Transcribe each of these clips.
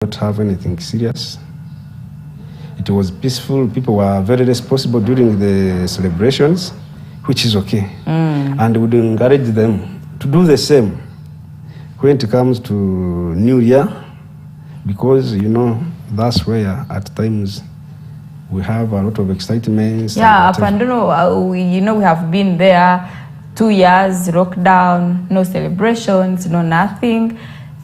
Not have anything serious. It was peaceful. People were very responsible during the celebrations, which is okay. And we would encourage them to do the same when it comes to New Year, because that's where at times we have a lot of excitement. Yeah, up and we have been there 2 years, lockdown, no celebrations, no nothing.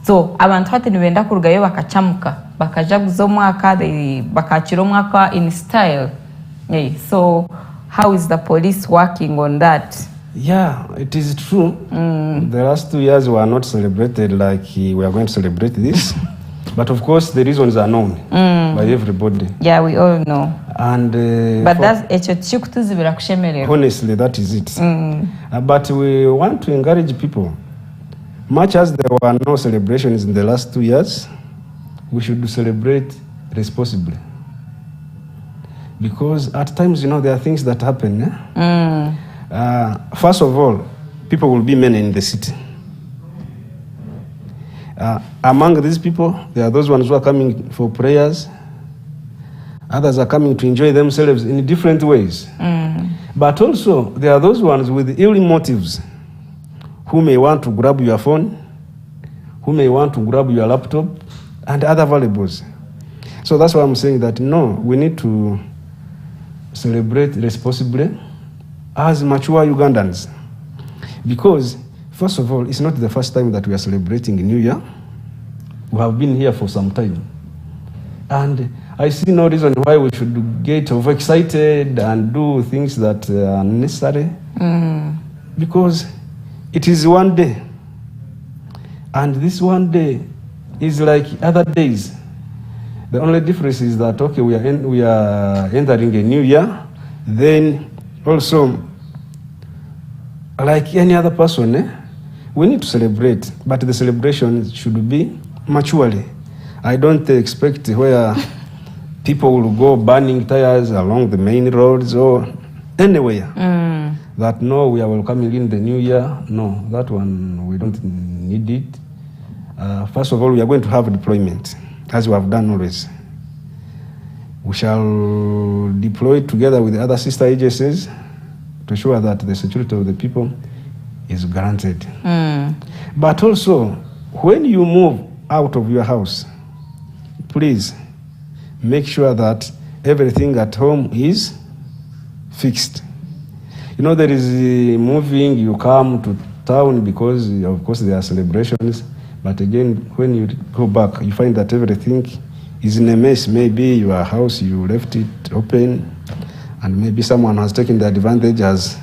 So abantu hati nibenda kurugayo bakacamuka, bakajaguza omwaka, bakakira omwaka in style. Yeah, so how is the police working on that? Yeah, it is true. The last 2 years were not celebrated like we are going to celebrate this. But of course, the reasons are known by everybody. Yeah, we all know. And But that's ekyo tikikutuzibira kushemererwa. Honestly, that is it. But we want to encourage people. Much as there were no celebrations in the last 2 years, we should celebrate responsibly. Because at times, there are things that happen, eh? First of all, people will be many in the city. Among these people, there are those ones who are coming for prayers. Others are coming to enjoy themselves in different ways. But also, there are those ones with ill motives who may want to grab your phone, who may want to grab your laptop, and other valuables. So that's why I'm saying that no, we need to celebrate responsibly as mature Ugandans. Because, first of all, it's not the first time that we are celebrating New Year. We have been here for some time. And I see no reason why we should get overexcited and do things that are unnecessary. Because it is one day. And this one day is like other days. The only difference is that, okay, we are entering a new year. Then also, like any other person, eh, we need to celebrate, but the celebration should be maturely. I don't expect where people will go burning tires along the main roads or anywhere. That no, we are welcoming in the new year. No, that one we don't need it. First of all, we are going to have deployment, as we have done always. We shall deploy together with the other sister agencies to ensure that the security of the people is guaranteed. But also, when you move out of your house, please make sure that everything at home is fixed. There is moving, you come to town because, of course, there are celebrations. But again, when you go back, you find that everything is in a mess. Maybe your house, you left it open, and maybe someone has taken the advantage, has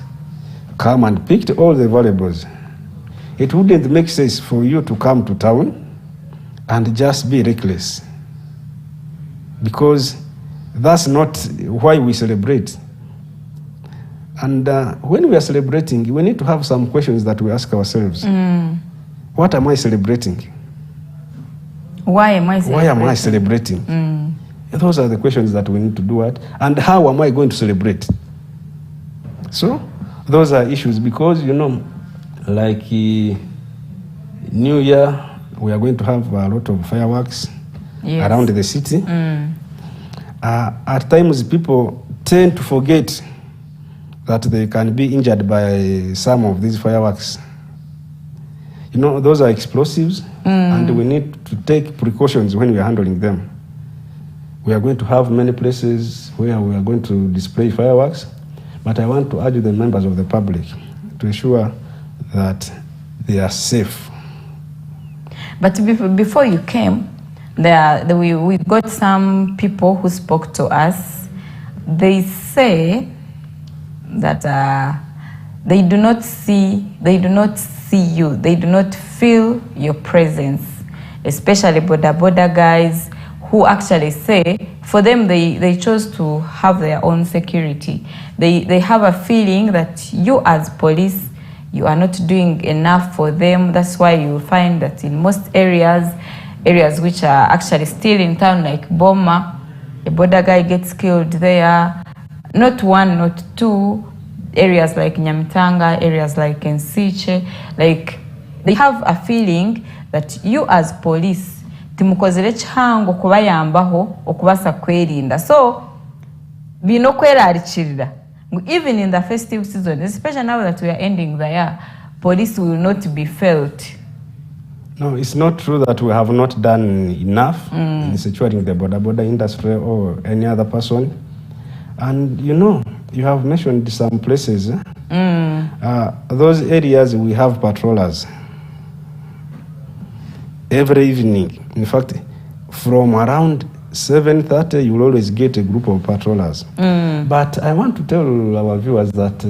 come and picked all the valuables. It wouldn't make sense for you to come to town and just be reckless, because that's not why we celebrate. And when we are celebrating, we need to have some questions that we ask ourselves. What am I celebrating? Why am I Why am I celebrating? Celebrating? Those are the questions that we need to do. What and how am I going to celebrate? So those are issues because like New Year, we are going to have a lot of fireworks around the city. At times, people tend to forget that they can be injured by some of these fireworks. Those are explosives, and we need to take precautions when we are handling them. We are going to have many places where we are going to display fireworks, but I want to urge the members of the public to ensure that they are safe. But before you came, we got some people who spoke to us. They say that they do not see you, they do not feel your presence, especially boda boda guys who actually say for them they chose to have their own security. They have a feeling that you as police, you are not doing enough for them. That's why you find that in most areas, areas which are actually still in town like Boma, a boda guy gets killed there. Not one, not two, areas like Nyamitanga, areas like Nsiche, like they have a feeling that you as police, Timukozire kihango kubayambaho okubaasa kwerinda. So baine okwerarikirira ngu even in the festive season, especially now that we are ending the year, police will not be felt. No, it's not true that we have not done enough in securing the boda boda industry or any other person. And you have mentioned some places, eh? Those areas we have patrollers every evening. In fact, from around 7:30, you will always get a group of patrollers. But I want to tell our viewers that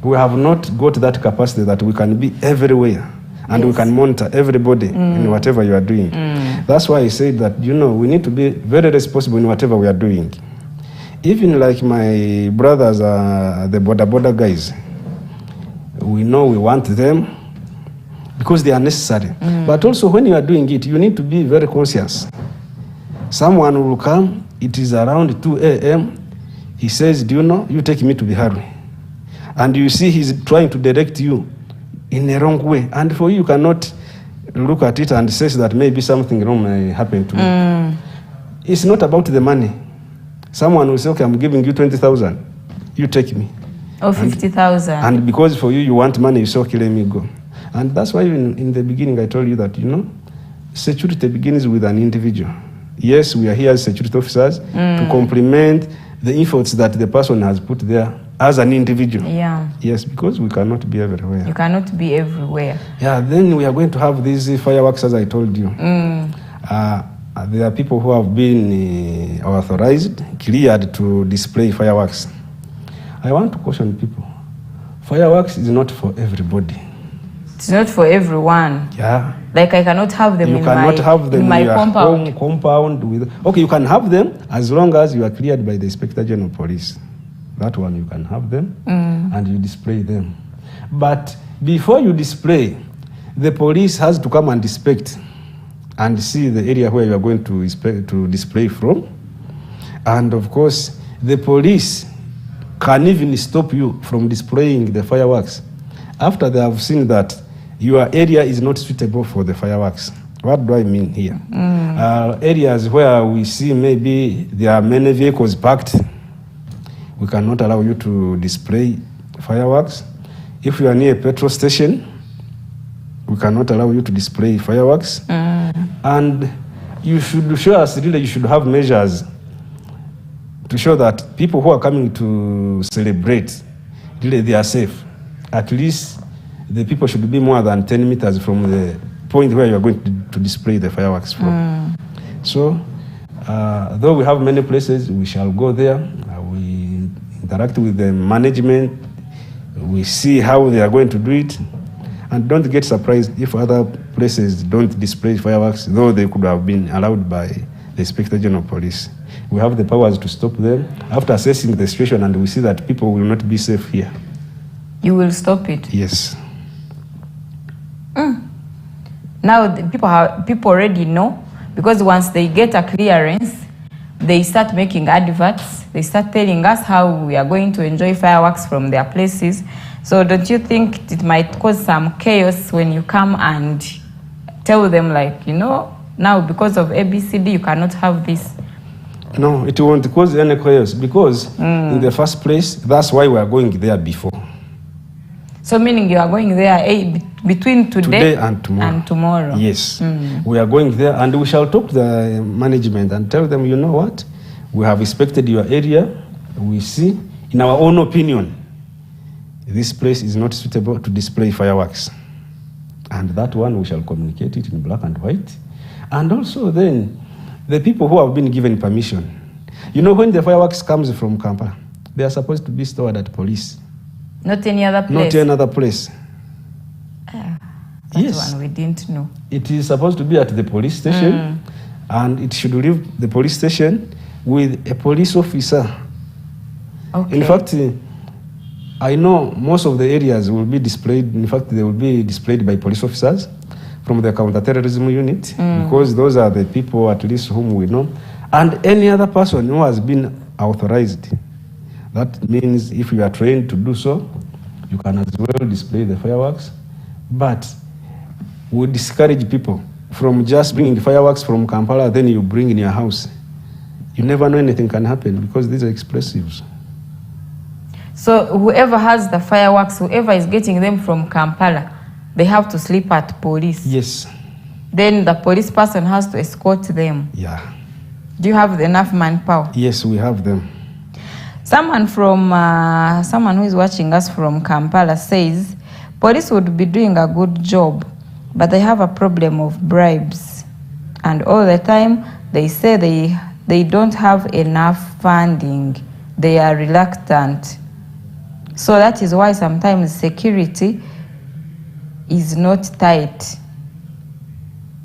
we have not got that capacity that we can be everywhere and we can monitor everybody in whatever you are doing. That's why I said that we need to be very responsible in whatever we are doing. Even like my brothers, the boda boda guys, we know we want them because they are necessary. But also when you are doing it, you need to be very conscious. Someone will come, it is around 2 a.m. He says, "Do you know, you take me to Biharwe." And you see he's trying to direct you in a wrong way. And for you, you cannot look at it and say that maybe something wrong may happen to me. It's not about the money. Someone will say, "Okay, I'm giving you 20,000. You take me." Or 50,000. And because for you, you want money, you say, "Okay, let me go." And that's why in the beginning I told you that security begins with an individual. Yes, we are here as security officers to complement the efforts that the person has put there as an individual. Yes, because we cannot be everywhere. You cannot be everywhere. Yeah, then we are going to have these fireworks, as I told you. There are people who have been authorized, cleared to display fireworks. I want to caution people. Fireworks is not for everybody. It's not for everyone. Like I cannot have them You in cannot my, have them in my in your compound. home compound. With, okay, you can have them as long as you are cleared by the Inspector General of Police. That one you can have them and you display them. But before you display, the police has to come and inspect and see the area where you are going to inspect, to display from. And of course, the police can even stop you from displaying the fireworks after they have seen that your area is not suitable for the fireworks. What do I mean here? Areas where we see maybe there are many vehicles parked, we cannot allow you to display fireworks. If you are near a petrol station, we cannot allow you to display fireworks. And you should show us, really, you should have measures to show that people who are coming to celebrate, really, they are safe. At least the people should be more than 10 meters from the point where you are going to display the fireworks from. So, though we have many places, we shall go there. We interact with the management. We see how they are going to do it. And don't get surprised if other places don't display fireworks, though they could have been allowed by the Inspector General of Police. We have the powers to stop them after assessing the situation, and we see that people will not be safe here. You will stop it? Yes. Now the people have, people already know, because once they get a clearance, they start making adverts. They start telling us how we are going to enjoy fireworks from their places. So don't you think it might cause some chaos when you come and tell them, now because of ABCD, you cannot have this? No, it won't cause any chaos because in the first place, that's why we are going there before. So meaning you are going there between today, Today and tomorrow. And tomorrow. Yes. We are going there and we shall talk to the management and tell them, "You know what? We have inspected your area. We see, in our own opinion, this place is not suitable to display fireworks." And that one, we shall communicate it in black and white. And also then, the people who have been given permission. When the fireworks comes from Kampala, they are supposed to be stored at police. Not any other place? Not any other place. That Yes. one we didn't know. It is supposed to be at the police station, and it should leave the police station with a police officer. In fact, I know most of the areas will be displayed. In fact, they will be displayed by police officers from the counterterrorism unit, because those are the people at least whom we know. And any other person who has been authorized. That means if you are trained to do so, you can as well display the fireworks. But we discourage people From just bringing fireworks from Kampala, then you bring in your house. You never know anything can happen because these are explosives. So whoever has the fireworks, whoever is getting them from Kampala, they have to sleep at police. Yes. Then the police person has to escort them. Yeah. Do you have enough manpower? Yes, we have them. Someone from someone who is watching us from Kampala says police would be doing a good job, but they have a problem of bribes, and all the time they say they don't have enough funding. They are reluctant. So that is why sometimes security is not tight.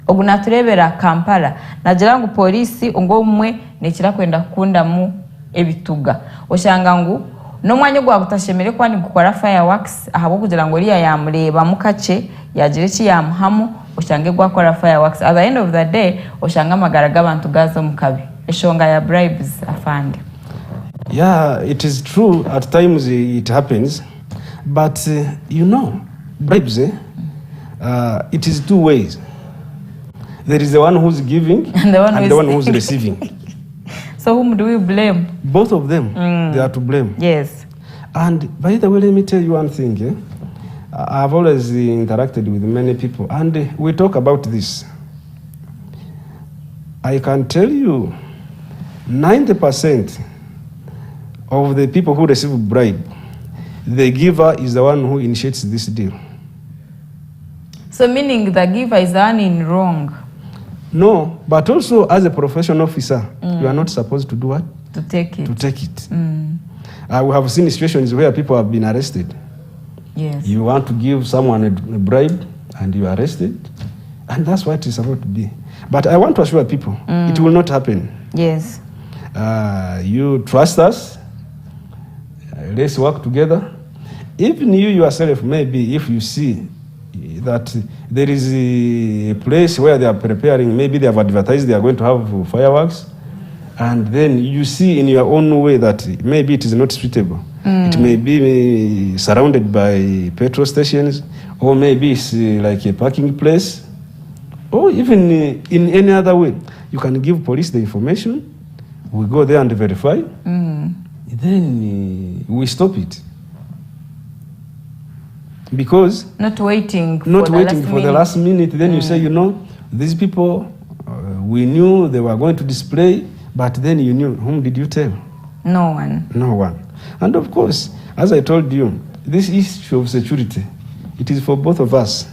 Ogu natureebera Kampala nagira ngu poliisi ngu obumwe nekira kwenda kukundamu ebituga oshanga ngu n'omwanya ogwaba gutashemereire kuba nigukora fireworks ahabw'okugira ngu oriya yamureebamu kakye yagira eki yamuhamu oshange gwakora fireworks at the end of the day oshange amagara g'abantu gaaza omu kabi eshonga ya bribes afande. Yeah, it is true. At times it happens. But bribes, eh? It is two ways. There is the one who's giving And the one and who the is one who's receiving. So whom do we blame? Both of them, they are to blame. And by the way, let me tell you one thing. Eh? I've always interacted with many people, and we talk about this. I can tell you 90% of the people who receive bribe, the giver is the one who initiates this deal. So meaning the giver is the one in wrong. No, but also as a professional officer, you are not supposed to do what? To take it. To take it. We have seen situations where people have been arrested. You want to give someone a bribe and you are arrested, and that's what it's supposed to be. But I want to assure people, it will not happen. You trust us. Let's work together. Even you yourself, maybe if you see that there is a place where they are preparing, maybe they have advertised they are going to have fireworks, and then you see in your own way that maybe it is not suitable. It may be surrounded by petrol stations, or maybe it's like a parking place, or even in any other way. You can give police the information. We go there and verify. Then we stop it. Because Not waiting for not the waiting last for the minute. last minute, then you say, these people, we knew they were going to display, but then you knew. Whom did you tell? No one. No one. And of course, as I told you, this issue of security, it is for both of us.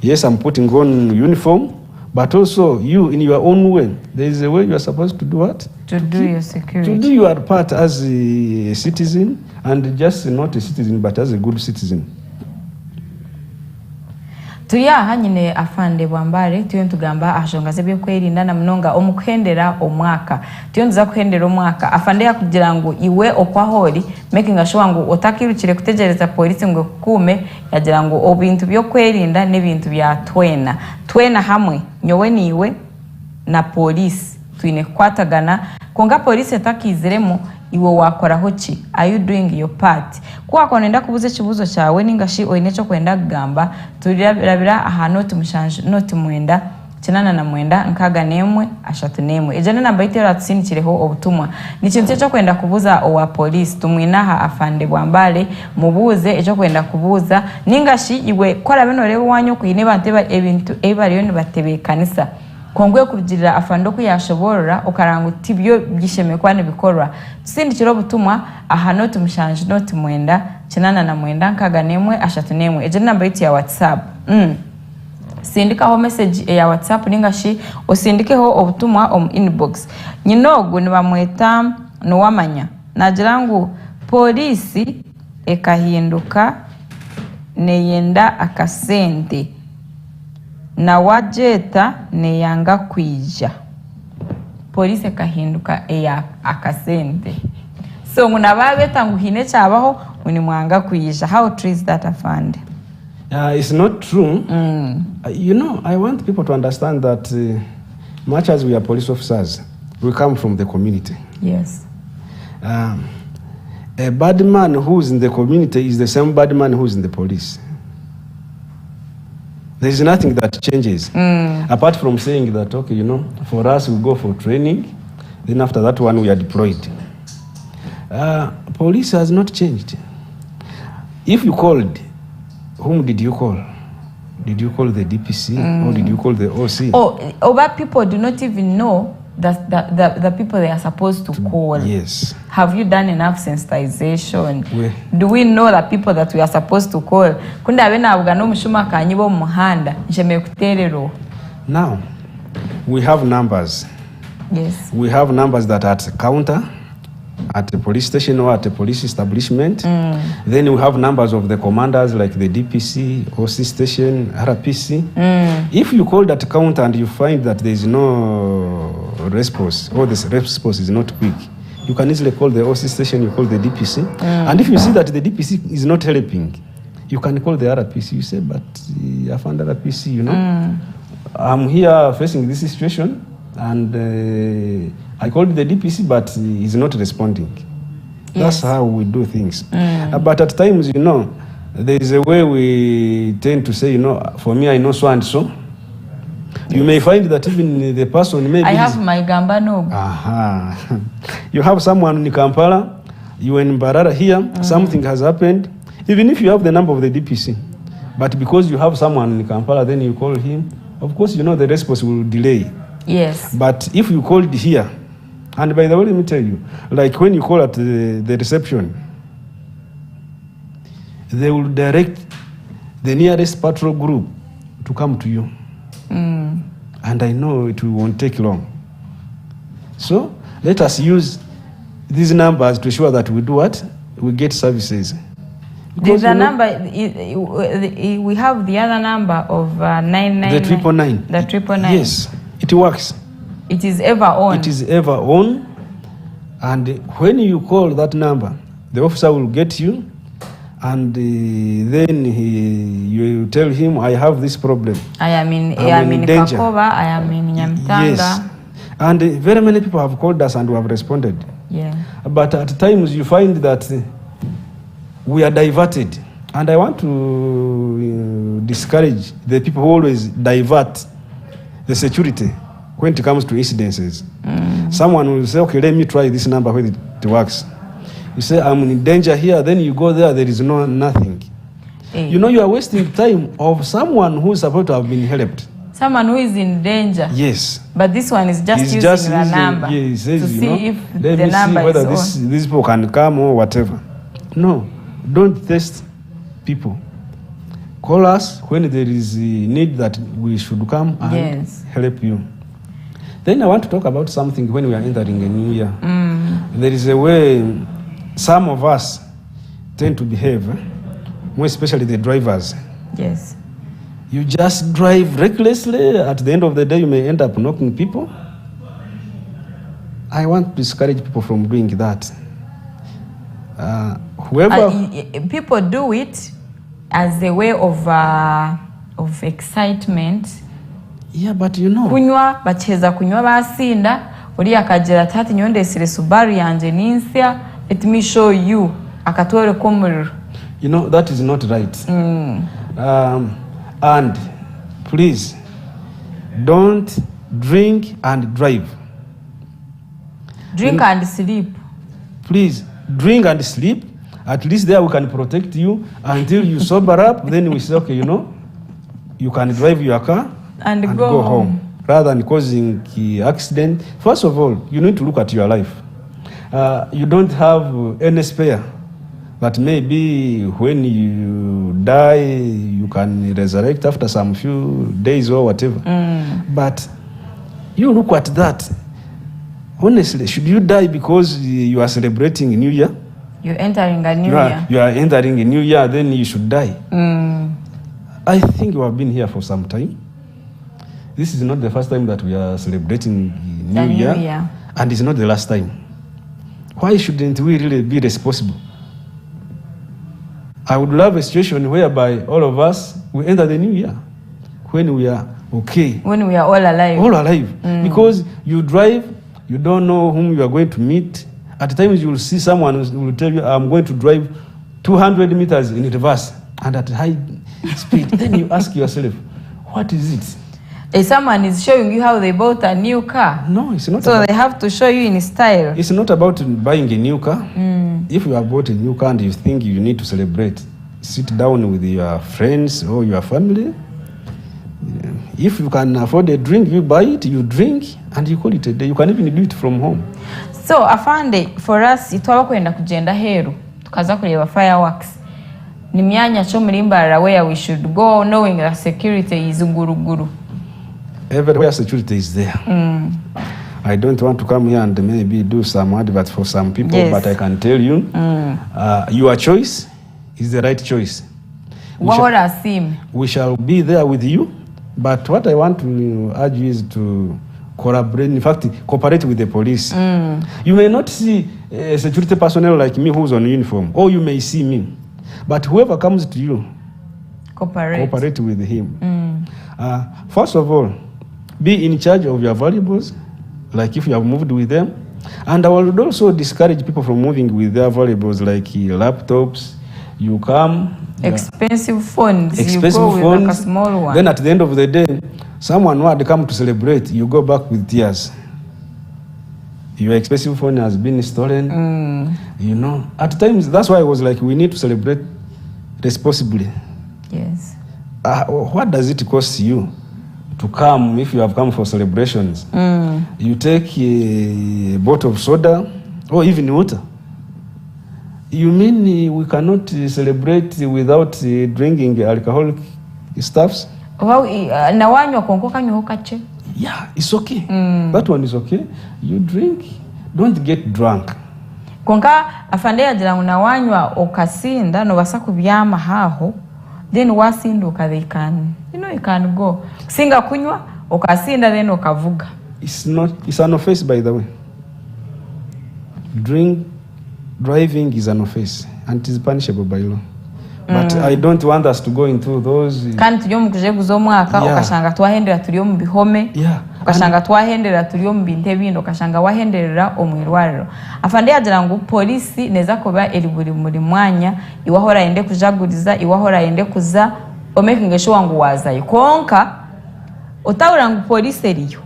Yes, I'm putting on uniform, but also you, in your own way, there is a way you are supposed to do what? To do your security. To do your part as a citizen, and just not a citizen, but as a good citizen. Turi aha nyine afande Bwambare, turiyo nitugamba aha nshonga z'ebyokwerinda na munonga omu kuhendera omwaka. Turiyo nituza kuhendera omwaka, afande yakugira ngu iwe okwaho ori making sure ngu otakirukire kutegyereza polisi ngu ekukuume, yagira ngu ebintu by'okwerinda n'ebintu bya twena twena hamwe, nyowe niiwe na polisi twine kukwatagana. Kwonka polisi etakiiziremu, iwe wakoraho ki? Are you doing your part? Ku wakuba noyenda kubuuza ekibuuzo kyawe ninga shi oine ekyokwenda kugamba, turabira aha 07 09 89 61 31. Egyo n'enamba yaitu eratusindikireho obutumwa. Ni kintu ki ekyokwenda kubuuza owa polisi? Tumwine aha afande Bwambare, mubuuze ekyokwenda kubuuza, ninga shi iwe ku orabe noreeba owaanyu oku haine abantu ebintu ebi bariyo nibatebeekanisa, kwonka orikugirira afande oku yaashoboorora okareba ngu tibyo bishemereire kuba nibikorwa, tusindikire obutumwa aha 07 09 89 61 31. Egyo n'enamba yaitu ya WhatsApp. Sindikaho message eya WhatsApp ninga shi osindikeho obutumwa omu inbox. Nyina ogu nibamweta Nuwamanya, naagira ngu poliisi ekahinduka neyenda akasente, na wagyeta neyanga kwija. Poliisi ekahinduka eya akasente, so ngu nababeeta ngu haine ekyabaho ngu nimwanga kwija. How true is that, afande? It's not true. I want people to understand that much as we are police officers, we come from the community. A bad man who's in the community is the same bad man who's in the police. There is nothing that changes apart from saying that, okay, for us we go for training, then after that one we are deployed. Police has not changed. If you called, whom did you call? Did you call the DPC or did you call the OC? Oh, oba people do not even know that the people they are supposed to call. Yes. Have you done enough sensitization? Do we know the people that we are supposed to call? Ku ndaabe naabugana omushuma akanyiba omu muhanda, nshemereire kuteerera oha? Now, we have numbers. We have numbers that are at the counter, at the police station or at the police establishment. Then we have numbers of the commanders like the DPC, OC station, RPC. If you call that counter and you find that there is no response or this response is not quick, you can easily call the OC station, you call the DPC. And if you see that the DPC is not helping, you can call the RPC. You say, but I found RPC, I'm here facing this situation and I called the DPC, but he's not responding. That's how we do things. But at times, there is a way we tend to say, for me, I know so and so. You may find that even the person maybe I have my gamba knob. Aha. You have someone in Kampala, you are in Mbarara here, something has happened. Even if you have the number of the DPC, but because you have someone in Kampala, then you call him. Of course, the response will delay. But if you called here, and by the way, let me tell you, when you call at the reception, they will direct the nearest patrol group to come to you. And I know it won't take long. So let us use these numbers to ensure that we do what? We get services. There's Because, a you know, number, we have the other number of nine nine The triple nine. The triple nine. Yes, it works. It is ever on. It is ever on. And when you call that number, the officer will get you. And then you tell him, I have this problem. I I'm am in in danger. Kakoba, I am in Nyamitanga. Yes. And very many people have called us and we have responded. But at times you find that we are diverted. And I want to discourage the people who always divert the security when it comes to incidences. Someone will say, okay, let me try this number whether it works. You say, I'm in danger here, then you go there, there is no nothing. You are wasting time of someone who is supposed to have been helped. Someone who is in danger. Yes. But this one is just He's using just the using, number yeah, he says, to you see know, if let the me see number whether is on. these people can come or whatever. No, don't test people. Call us when there is a need that we should come and help you. Then I want to talk about something when we are entering a new year. There is a way some of us tend to behave, more especially the drivers. You just drive recklessly. At the end of the day, you may end up knocking people. I want to discourage people from doing that. Whoever People do it as a way of excitement. Yeah, but you know. Kunywa, bakiheza kunywa basinda, uriya akagira ati hati nyowe ndesire Subaru yangye ninsya, let me show you, akatworeka omuriro. You know, that is not right. And please, don't drink and drive. Drink and sleep. Please, drink and sleep. At least there we can protect you until you sober up. Then we say, okay, you can drive your car And and go go home. home. Rather than causing the accident. First of all, you need to look at your life. You don't have any spare. But maybe when you die, you can resurrect after some few days or whatever. But you look at that. Honestly, should you die because you are celebrating New Year? You're entering a new You year. are entering a new year, then you should die. I think you have been here for some time. This is not the first time that we are celebrating New The New Year, Year. And it's not the last time. Why shouldn't we really be responsible? I would love a situation whereby all of us, we enter the new year when we are okay. When we are all alive. All alive. Because you drive, you don't know whom you are going to meet. At times you will see someone who will tell you, I'm going to drive 200 meters in reverse and at high speed. Then you ask yourself, What is it? If someone is showing you how they bought a new car. No, it's not. So they have to show you in style. It's not about buying a new car. If you have bought a new car and you think you need to celebrate, sit down with your friends or your family. If you can afford a drink, you buy it, you drink, and you call it a day. You can even do it from home. So afande, for us twaba kwenda kugyenda aheeru tukaza kureeba fireworks, ni myanya ki omuri Mbarara where we should go knowing that security is guruguru? Everywhere security is there. I don't want to come here and maybe do some advert for some people, but I can tell you, your choice is the right choice. Wahora asiime. We shall be there with you, but what I want to urge you is to collaborate, in fact, cooperate with the police. You may not see a security personnel like me who's on uniform, or you may see me, but whoever comes to you, Cooperate. Cooperate with him. First of all, be in charge of your valuables, like if you have moved with them. And I would also discourage people from moving with their valuables, like laptops. You come. Expensive phones. Expensive you go with phones. Like a small one. Then at the end of the day, someone who had come to celebrate, you go back with tears. Your expensive phone has been stolen. At times, that's why I was like, we need to celebrate responsibly. What does it cost you to come if you have come for celebrations? You take a bottle of soda or even water. You mean we cannot celebrate without drinking alcoholic stuffs? Well, na wanywa kwonka okanywaho kakye. Yeah, it's okay. That one is okay. You drink, don't get drunk. Kwonka afande yagira ngu nawanywa okasinda nobaasa kubyama haaho, then wasinduka they can, you can go. Kusinga kunywa okasinda then okavuga. It's not, it's an offense, by the way. Drink driving is an offense and it is punishable by law. But I don't want us to go into those. Kandi turi omu kujeguza omwaka, okashanga twahendera turi omu bihome, okashanga twahendera turi omu bintu ebindi, okashanga wahenderera omu irwariro. Afande yagira ngu polisi neza kuba eri buri muri mwanya, iwe aho orayende kujaguriza, iwe aho orayende kuza, omakinge sure ngu wazayo. Kwonka otahurira ngu polisi eriyo,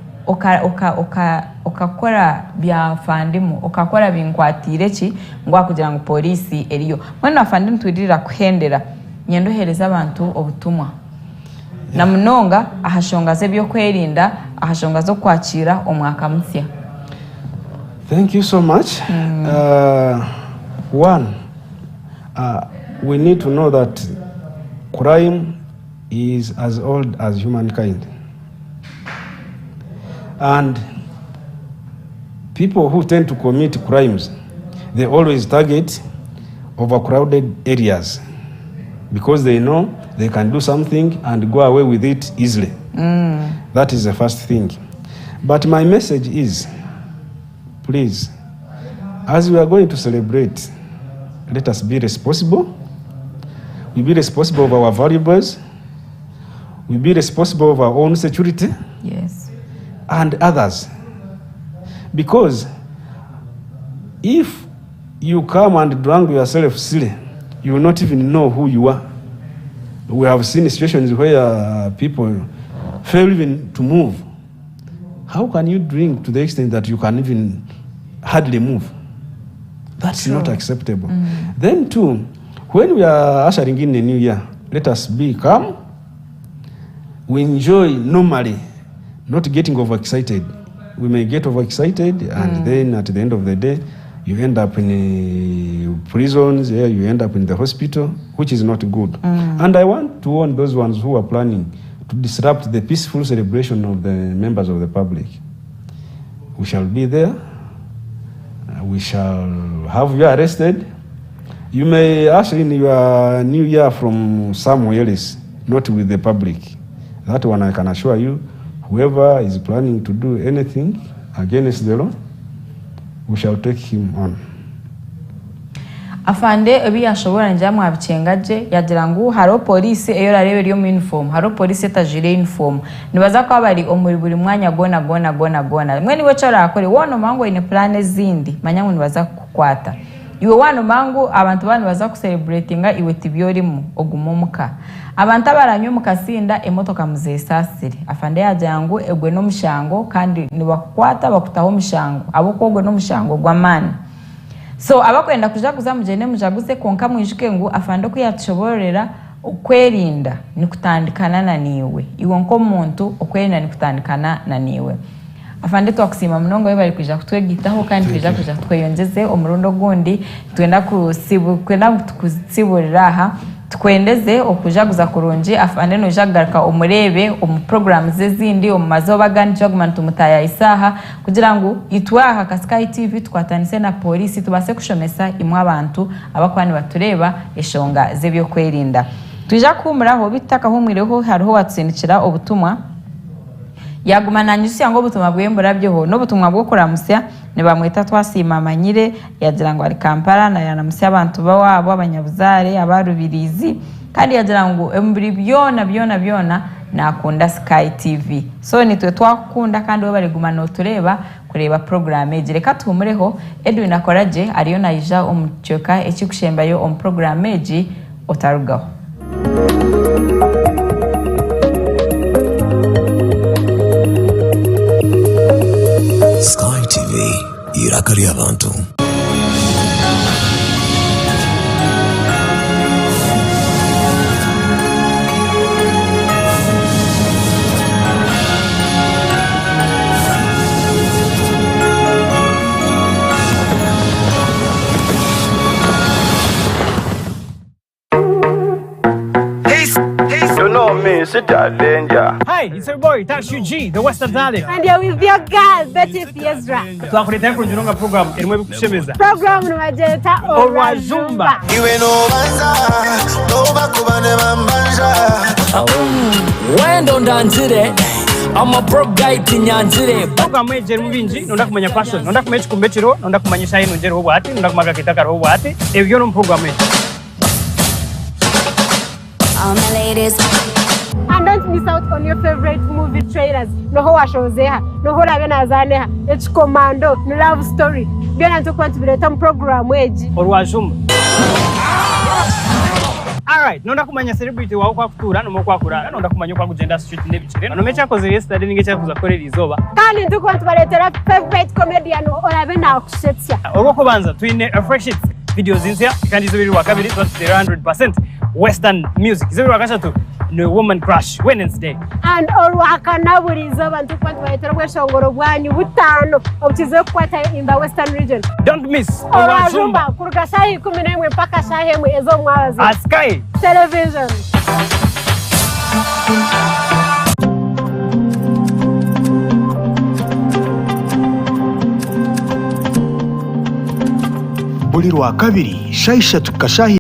okakora bya fandimu, okakora binkwatire ki ngu akugira ngu polisi eriyo. Mbwenu afande nitwirira kuhendera, nyenda ohereza abantu obutumwa na munonga aha shonga z'ebyokwerinda, aha shonga z'okwakira omwaka musya. Thank you so much. One, we need to know that crime is as old as humankind. And people who tend to commit crimes, they always target overcrowded areas because they know they can do something and go away with it easily. That is the first thing. But my message is, please, as we are going to celebrate, let us be responsible. We be responsible of our valuables. We be responsible of our own security. And others. Because if you come and drunk yourself silly, you will not even know who you are. We have seen situations where people fail even to move. How can you drink to the extent that you can even hardly move? That's not acceptable. Then too, when we are ushering in a new year, let us be calm. We enjoy normally, not getting overexcited. We may get overexcited, and then at the end of the day, you end up in prisons, you end up in the hospital, which is not good. And I want to warn those ones who are planning to disrupt the peaceful celebration of the members of the public. We shall be there. We shall have you arrested. You may usher in your new year from somewhere else, not with the public. That one I can assure you, whoever is planning to do anything against the law, we shall take him on. Afande ebi yashobora ngira mwabicenga gye, yagira ngu hariho polisi eyo orareeba eri omu uniform, hariho polisi etajwaire uniform, nibaza kuba bari omuri buri mwanya gwona gwona gwona gwona. Mbwenu iwe eki orakore, wanomanya ngu oine plan ezindi, manya ngu nibaza kukukwata. Iwe wanomanya ngu abantu baaba nibaza kucelebratinga iwe tibyo orimu, ogume omuka. Abantu abaranywa omu kasinda emotoka muzesaasire. Afande yaagira ngu egwe n'omushango kandi nibakukwata bakutaho omushango ahabw'okuba ogwe n'omushango gw'amaani. So abakwenda kujaguza mugyende mujaguze kwonka mwijuke ngu afande oku yaatushoboororera okwerinda nikutandikana na naiwe. Iwe nk'omuntu okwerinda nikutandikana na naiwe. Afande twakusiima munonga webare kwija kutwegaitaho kandi twija kwija tweyongyeze omurundi ogundi. Nitwenda kwenda ngu tukutsiburire aha tukwendeze okujaguza kurungi. Afande noija kugaruka omureebe omu programs ezindi omu mazooba agandi twaguma nitumutaayayisa aha kugira ngu itwe aha ka Sky TV tukwatanise na pooriisi tubaase kushomesa imwe abantu abarikuba nibatureeba eshonga z'ebyokwerinda. Twija kuhuumuraho beitu tutakahuumwireho hariho owaatusindikira obutumwa. Yaaguma naanyijutsya ngu obutumwa bwe mburabyeho n'obutumwa bw'okuramutsya. Nibamweta Twasiima Amanyire, yaagira ngu ari Kampala naayaramutsya abantu b'owaabo, abanyabuzaare, aba Rubirizi kandi yaagira ngu omu biri byona byona byona naakunda Sky TV. So naitwe twakukunda kandi webare kuguma nootureeba kureeba puroguraamu egi. Reka tuhumureho, Edwin Akoragye ariyo naija omu kicweka ekirikushembayo omu puroguraamu egi, otarugaho. Sky TV, eiraka ry'abantu. You know me, sit danger. Hi, it's your boy Tash UG, the Western Talent. And you're with your girl, Betty Fiezra. Twakureetera kurungi munonga program erimu ebikushemeza. Program nibagyeta Orwajumba. Iwe nobanza nobakuba nebambanja. Wenda ondangire I'm a broke guy tinyangire. Program egi erimu bingi, nonda kumanya fashion, nonda kumanya ekikumba ekiriho, nonda kumanya eshaaha enungi eriho obwahati, nonda kumanya akakeito akariho obwahati, ebyo byona omu program egi. All my ladies. And don't miss out on your favorite movie trailers. Noho washozeha, noho orabe nazaneha, ekikomando, ni love story. Byona nitukuba nitubireeta omu program egi. Orwajuma. Alright, nonda kumanya celebrity wawe oku akutuura nomwe oku akuraara, nonda kumanya oku akugyenda aha street n'ebigyere, nomwe eki akozire yesterday ninga eki arikuza kukora eriizooba. Kandi nitukuba nitubareetera favorite comedian orabe nakushetsya. Orwokubanza twine Fresh Hits. Videos nsya kandi izooba eri Rwakabiri tuba tuteire 100% Western music. Izooba Rwakashatu ni Woman Crush Wednesday. And Orwakana buri izooba nitukuba nitubareetera obweshongoro bwanyu butaano obukizire kukwatayo in the Western region. Don't miss Orwajumba kuruga shaaha 11 mpaka shaaha emwe ez'omwabazyo. At Sky Television. Buri Rwakabiri shaaha ishatu kuhika shaaha.